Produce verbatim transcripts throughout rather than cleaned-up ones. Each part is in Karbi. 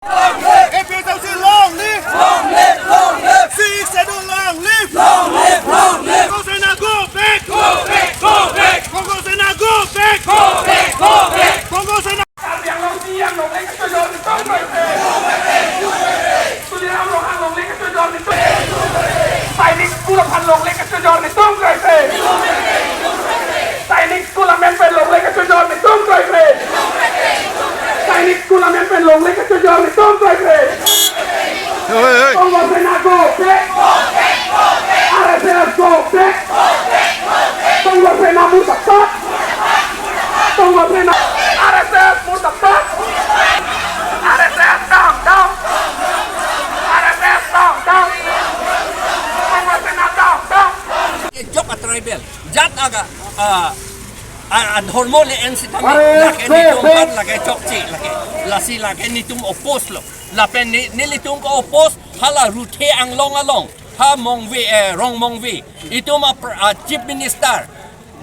APHLC long live! Long live! Long live! Sixth Schedule long live! Long live! Long live! Congress Sena go back! Go back! Go back! Congress Sena go back! Go back! Go back! Congress Sena Karbi Anglong si yang long live kachojor netum kroikre. Tuliram Ronghang long live kachojor netum. Sainik School aphan long live kachojor netum kroikre. Sainik School amen pen long live kachojor netum kroikre. Sainik School amen pen long live kachojor netum kroikre. Hey, hey. Congress Sena go back. RSS go back. Congress Sena murdabad. Congress Sena, RSS murdabad. RSS down, down. RSS down, down. Congress Sena down, down. Ke jok a tribal jat aga, ah, ah, ah, dhormo le-en sitame, lake netum aphan lake chokche lake. Lasi lake netum oppose lo. Lapen ne, nelitum ke-oppose hala Ruthe Anglong along. Ha Mongve, eh, Rong Mongve. Itum a pr-, ah, Chief Minister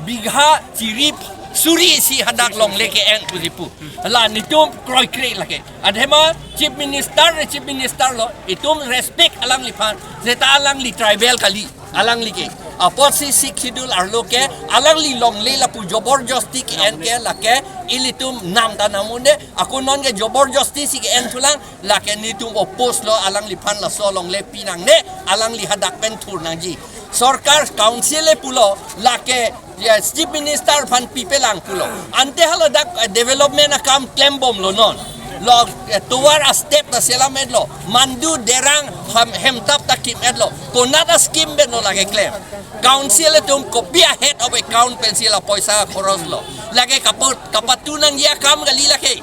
bigha chirip suri isi hadak long live ke-en pusi pu. La netum kroikre lake. Athema Chief Minister, Chief Minister lo, itum respect alangliphan. Seta alangli tribal kali, alangli ke. Apotsi Sixth Schedule arlo ke, alangli long live lapu jabardasti ke-en ke lake, ilitum nam ta nam un-e, ako non ke jabardasti si ke-en thulang, lake netum oppose lo, alangliphan laso long live pinangne, alangli hadak pen thur nangji. Sorkar council le pulo, lake, ya, Chief Minister aphan pipelang pulo. Ante haladak, eh, development akam klembomlo non. Lo, eh, tovar a step ta selam-etlo. Mandu derang ham, hemtap ta kim-etlo. Konat a scheme pen lo lake klem. Council atum kopi a head of account pensi la poisa khoros lo. Lake kapat, kapatu nangji akam kali lake.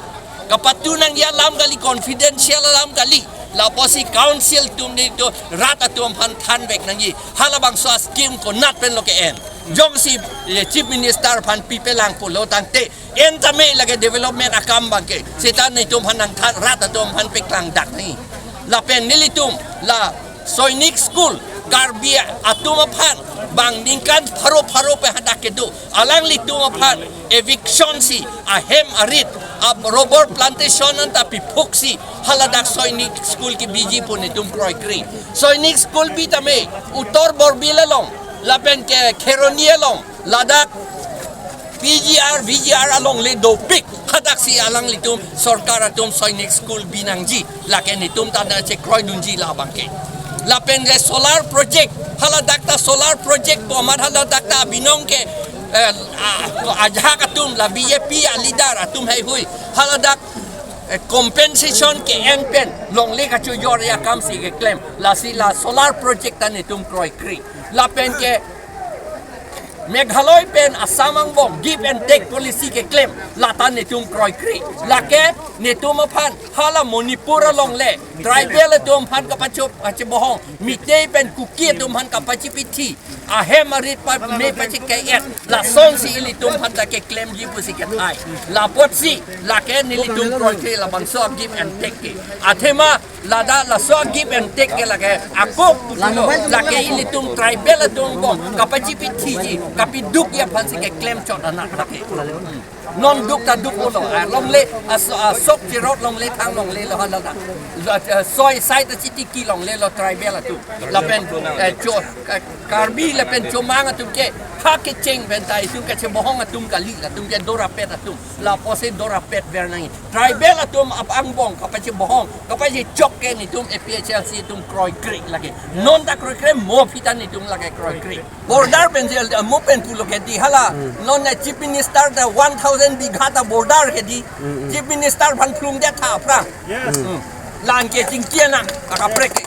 Kapatu nangji alam kali, confidential alam kali. Lapusi council atum netum rat atum aphan thanvek nangji. Halabangso a scheme konat pen lo ke-en. Jongsi, eh, Chief Minister aphan pipelang pulo tangte, en tame lake development akam abang ke. Seta netum aphan nangthan, rat atum aphan peklangdak nangji. Lapen nelitum la Sainik School, Karbi atum aphan, bang ningkan pharo pharo pen hadak kedo. Alanglitum aphan eviction si, ahem arit, a rubber plantation anta piphuksi, haladak Sainik School kebiji pu netum kroikre. Sainik School bi tame, Uttar Borbil along, lapen ke Kheroni along, ladak P G R, V G R along le dopik. Hadaksi alanglitum sorkar atum Sainik School binangji. Lake netum ta na chekroidunji labang ke. Lapen ke solar project, haladak ta solar project pu amat haladak ta binong ke, eh, a, ajahak atum la B J P a leader atum heihui. Haladak, eh, compensation ke-en pen long live kachojor akam si keklem. Lasi la solar project ta netum kroikre. Lapen ke Meghalaya pen Assam angbong give and take policy keklem, lata netum kroikre. Lake netum aphan hala Manipur along le tribal atum aphan kapachop, kachibohong, Meitei pen Kuki atum aphan kapachipithi, ahem arit pa me pachike-et, lasonsi ilitum aphan ta keklemji pusi kethai. Lapotsi lake nelitum kroikre labangso give and take ke. Athema ladak laso give and take ke lake akok pulo, lake ilitum tribal atum angbong kapachipithiji, kapidukji aphansi keklem chot anak lake. Non duk ta duk pulo, ah, long live, ah, so-, ah, sok chirot long live thang long live lo haladak. Lo, ah, soi sai ta chitiki long live lo tribal atum. Lapen, eh, cho, Ka-, Karbi lapen Chomang atum ke ha kecheng pen ta itum kachibohong atum kali, latum ke dorapet atum. Lapusi dorapet ver nangji. Tribal atum ap angbong kapachibohong, kapachichok ke netum A P H L C atum kroikre lake. Non ta kroikre, mo aphi ta netum lake kroikre. Border pen jel, mo pen pulo ke di hala. Hmm. Non na Chief Minister ta one thousand bigha ta border ke di. Hmm, hmm. Chief Minister aphan phlungdet tha aphrang. Yes. Hmm. Lan ke chingki anam, akaprek ke.